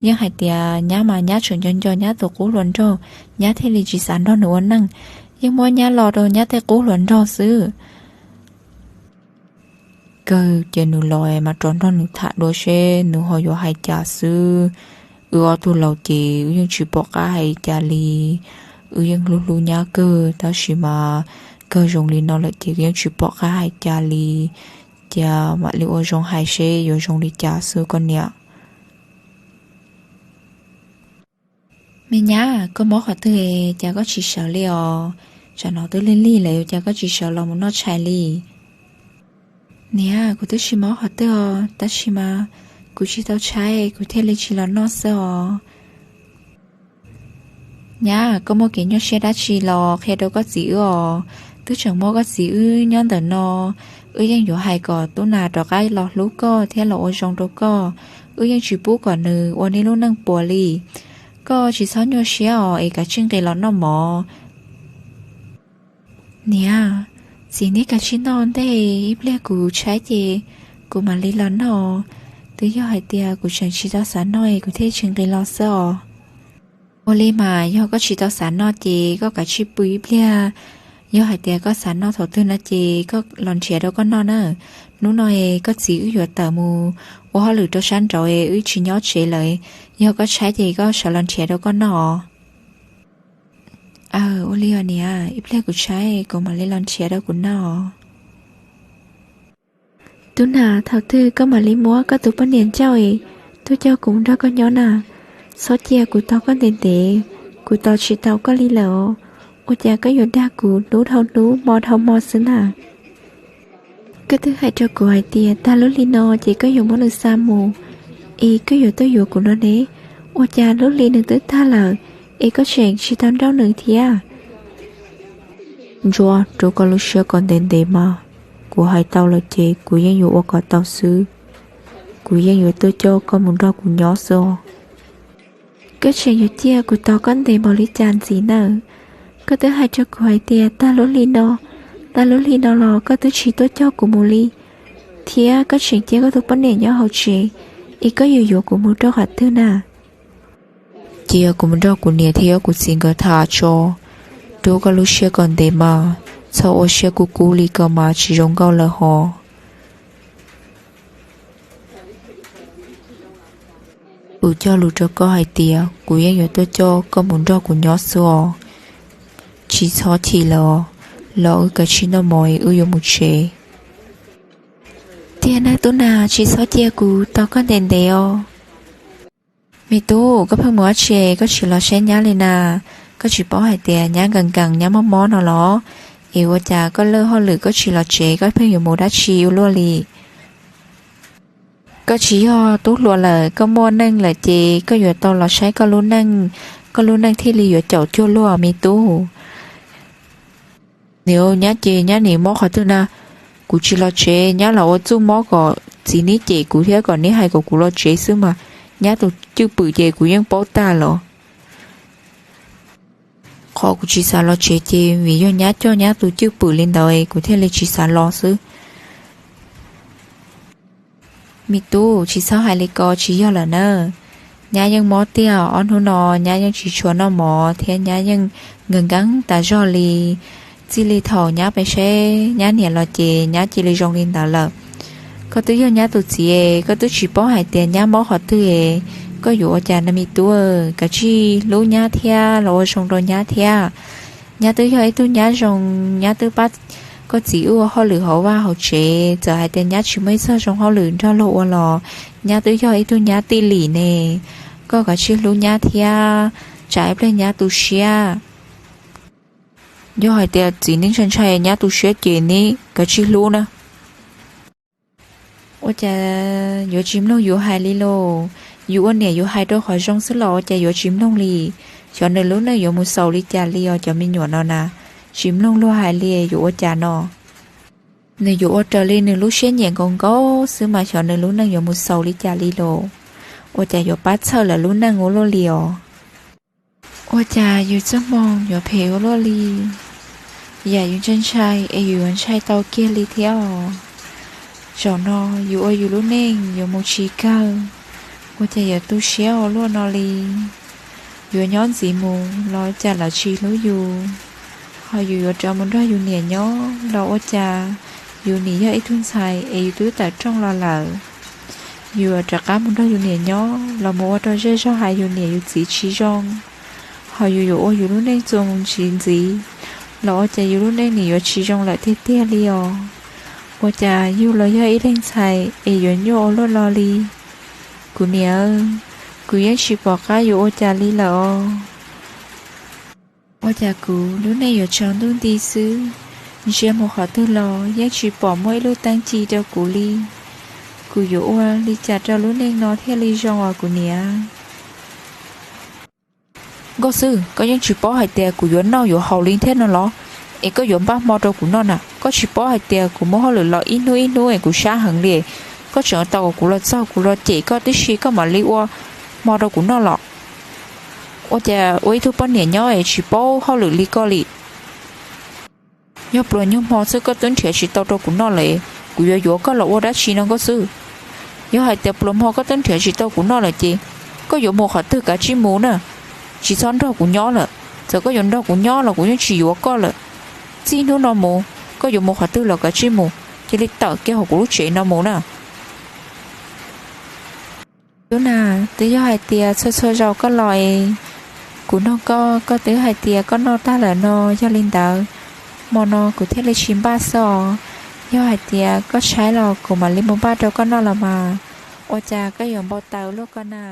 Yeej hais tias nyab mas nyab tseem nco nco nyab tus qub hluas nraug, nyab thiaj li tsis xav nrog nws ua neej, yeej muab nyab lo rau nyab tej qub hluas nraug xwb. Kawg ces nws los mas rov nrog nws tham dua seb nws ho yuav hais cas xwb. Wb ob tug laus ces wb yeej tsis pom qab hais cas li. Wb yeej hlub hlub nyab kawg tab sis mas kawg zoo li no lawm ces yeej tsis pom qab hais cas li. Cia mam li ua zoo hais seb yuav zoo li cas xwb koj niam. Me nyab, koj mob qhov twg cas koj tsis sawv li os? Tsam no twb lig lig lawm cas koj tsis sawv los mus noj tshais li? Niam, kuv twb tsis mob qhov twg os, tab sis mas kuv tsis tau tshaib kuv thiaj li tsis los noj xwb os. Nyab, koj muaj kev nyuaj siab dab tsi los qhia rau koj txiv wb os. Twb tseem muaj koj txiv wb nyob ntawm no, wb yeej yuav hais kom Tub Nas rov qab los hlub koj thiab los ua zoo rau koj. Wb yeej tsis pub kom nws ua nej lub neej puas li. Koj tsis txhob nyuaj siab os es kav tsij nqis los noj mov. Niam, txiv neb kav tsij noj ua ntej, ib pliag kuv tshaib ces kuv mam li los noj. Twb yog hais tias kuv tseem tsis tau xav noj es kuv thiaj tsis nqis los xwb os. Ua li mas yog koj tsis tau xav noj ces koj kav tsij pw ib pliag. Yog hais tias koj xav noj thaum twg no ces koj los nrhiav rau koj noj na. Hnub no es koj txiv wb yuav tawm mus ua hauj lwm rau sab nraud es wb tsis nyob tsev lawm. Yog koj tshaib ces koj sawv los nrhiav rau koj noj os. Aw, ua li os niam, ib pliag kuv tshaib kuv mam li los nrhiav rau kuv noj os. Tub Nas, thaum twg koj mam li muab koj tus poj niam ncauj es tuaj coj kuv nrog koj nyob na. Txhob cia kuv tos koj ntev ntev, kuv tos tsis tau koj li lawm os. Ua cas koj yuav dag kuv hnub dhau hnub hmo dhau hmo xwb na? Koj twb hais rau kuv hais tias tag lub hli no ces koj yuav muab nws xa mus, es koj yuav tuaj yuav kuv no ne. Ua cas lub hli nws twb tag lawm, es koj tseem tsis tau nrauj nws thiab? Ntsuag, rau koj lub siab kom ntev ntev mas, kuv hais tau lawm ces kuv yeej yuav ua kom tau xwb. Kuv yeej yuav tuaj coj koj mus nrog kuv nyob xwb os. Koj tseem yuav cia kuv tos koj ntev npaum li cas ntxiv nawb? Koj twb hais rau kuv hais tias tag lub hli no, tag lub hli no los koj twb tsis tuaj coj kuv mus li, thiab koj tseem cia koj tus poj niam nyob hauv tsev, es koj yuav yuav kuv mus rau qhov twg na? Cia kuv mus nrog kuv niam thiab kuv txiv nkawd tham tso. Rau koj lub siab kom ntev mas, txhob ua siab kub kub li ko mas tsis zoo nkauj lawm hos. Kuv cog lus rau koj hais tias kuv yeej yuav tuaj coj koj mus nrog kuv nyob xwb os. Tsis txhob chim lawm os, los wb kav tsij noj mov es wb yuav mus tsev. Tiag nawb Tub Nas, tsis txhob cia kuv tos koj ntev ntev os. Me tub, koj pheej mus dab tsi koj tsis los saib nyab li na? Koj tsis paub hais tias nyab nkees nkees nyab mob mob no los? Es ua cas koj lam hauj lwm koj tsis los tsev koj pheej yuav mus dab tsi ua luaj li? Koj tsis yog tub hluas lawm, koj muaj neej lawm ces koj yuav tau los saib koj lub neej, koj lub neej thiaj li yuav caum cuag luag me tub. Niam, nyab ces nyab nim mob qhov twg na? Kuv tsis los tsev, nyab los ua txuj mob kom txiv neb cem kuv thiab kom neb hais kom kuv los tsev xwb mas. Nyab tus cwj pwm ces kuv yeej paub tag los. Qhov kuv tsis xav los tsev ces vim yog nyab coj nyab tus cwj pwm li ntawd kuv thiaj li tsis xav los xwb. Me tub, tsis txhob hais li ko, tsis yog lawm na. Nyab yeej mob tiag, ob hnub no nyab yeej tsis tshua noj mov thiab nyab yeej nkees nkees tas zog li. Txij li thaum nyab pem saib nyab niam los ces nyab cia li zoo li ntawd lawm. Koj twb yog nyab tus txiv, koj twb tsis paub hais tias nyab mob qhov twg, koj yuav ua cas no me tub? Kav tsij hlub nyab thiab los ua zoo rau nyab thiab. Nyab twb yog ib tug nyab zoo, nyab twb pab koj txiv wb ua hauj lwm hauv vaj hauv tsev, txawm hais tias nyab tsis muaj ib txog zoo hauj lwm nrog luag ua los nyab twb yog ib tug nyab tij lim ne. Koj kav tsij hlub nyab thiab, tsam ib pliag nyab tu siab. Yog hais tias txiv neb ntshai ntshai nyab tu siab ces neb kav tsij hlub na. Ua cas yuav tsis mloog yus hais li los? Yus ua niam yus hais rau qhov zoo xwb los ua cas yuav tsis mloog li? Xyov nws lub neej yuav mus xaus li cas li os cov me nyuam no na. Tsis mloog luag hais li yuav ua cas no? Nws yuav ua raws li nws lub siab nyiam nkaus nkaus xwb mas xyov nws lub neej yuav mus xaus li cas li los? Ua cas yuav pab txhawj lawv lub neej ua luaj li os? Ua cas yus txoj hmoo yuav phem ua luaj li? Yam yus ntshai ntshai es yus yuav ntshai tau kiag li thiab os. Zaum no yus ua yus lub neej yuav mus tsis kawg. Ua cas yuav tu siab ua luaj no li? Yuav nyob ntxiv mus los cas lawv tsis hlub yus, ho yus yuav rov mus nrog yus niam nyob los ua cas yus nim yog ib tug ntxhais es yus twb tawm rooj los lawm. Yus yuav rov qab mus nrog yus niam nyob los mus ua rau zej zog hais yus niam yus txiv tsis zoo, ho yus yuav ua yus lub neej txuas mus ntxiv ntxiv los ua cas yus lub neej nim yuav tsis zoo lawm tiag tiag li os. Ua cas yus los yog ib leeg ntxhais es yuav nyuaj ua luaj no li? Kuv niam, kuv yeej tsis pom qab yuav ua cas li lawm os. Ua cas kuv lub neej yuav tsaus ntuj nti xwb, ntsia mus qhov twg los yeej tsis pom muaj ib lub teeb ci rau kuv li. Kuv yuav ua li cas rau lub neej no thiaj li zoo os kuv niam? Nkauj Xwb, koj yeej tsis paub hais tias kuv yuav noj yuav haus li thiab no los? Es koj yuav npaj hmo rau kuv noj na. Koj tsis paub hais tias kuv muaj hauj lwm los ib hnub ib hnub es kuv sab heev li. Koj tseem tau kom kuv los txog kuv los cem koj tib si koj mam li ua hmo rau kuv noj los? Ua cas ua ib tug poj niam nyob es tsis paub hauj lwm li koj li? Yog pluas nyuag hmo xwb koj twb nrhiav tsis tau rau kuv noj lawm, kuv yuav yuav koj los ua dab tsi no Nkauj Xwb? Yog hais tias pluas hmo koj twb nrhiav tsis tau kuv noj lawm ces koj yuav mus qhov twg kav tsij mus na, tsis txhob nrog kuv nyob lawm. Txawm koj yuav nrog kuv nyob los kuv yeej tsis yuav koj lawm. Txij hnub no mus, koj yuav mus qhov twg los kav tsij mus, cia li tawm kiag hauv kuv lub tsev no mus na. Tub na, twb yog hais tias txhua txhua zaus koj los es kuv nug koj, koj twb hais tias koj noj tag lawm no, yog li ntawd hmo no kuv thiaj li tsis npaj xwb os. Yog hais tias koj tshaib los kuv mam li mus npaj rau koj noj los mas. Ua cas koj yuav npau taws luaj koj na?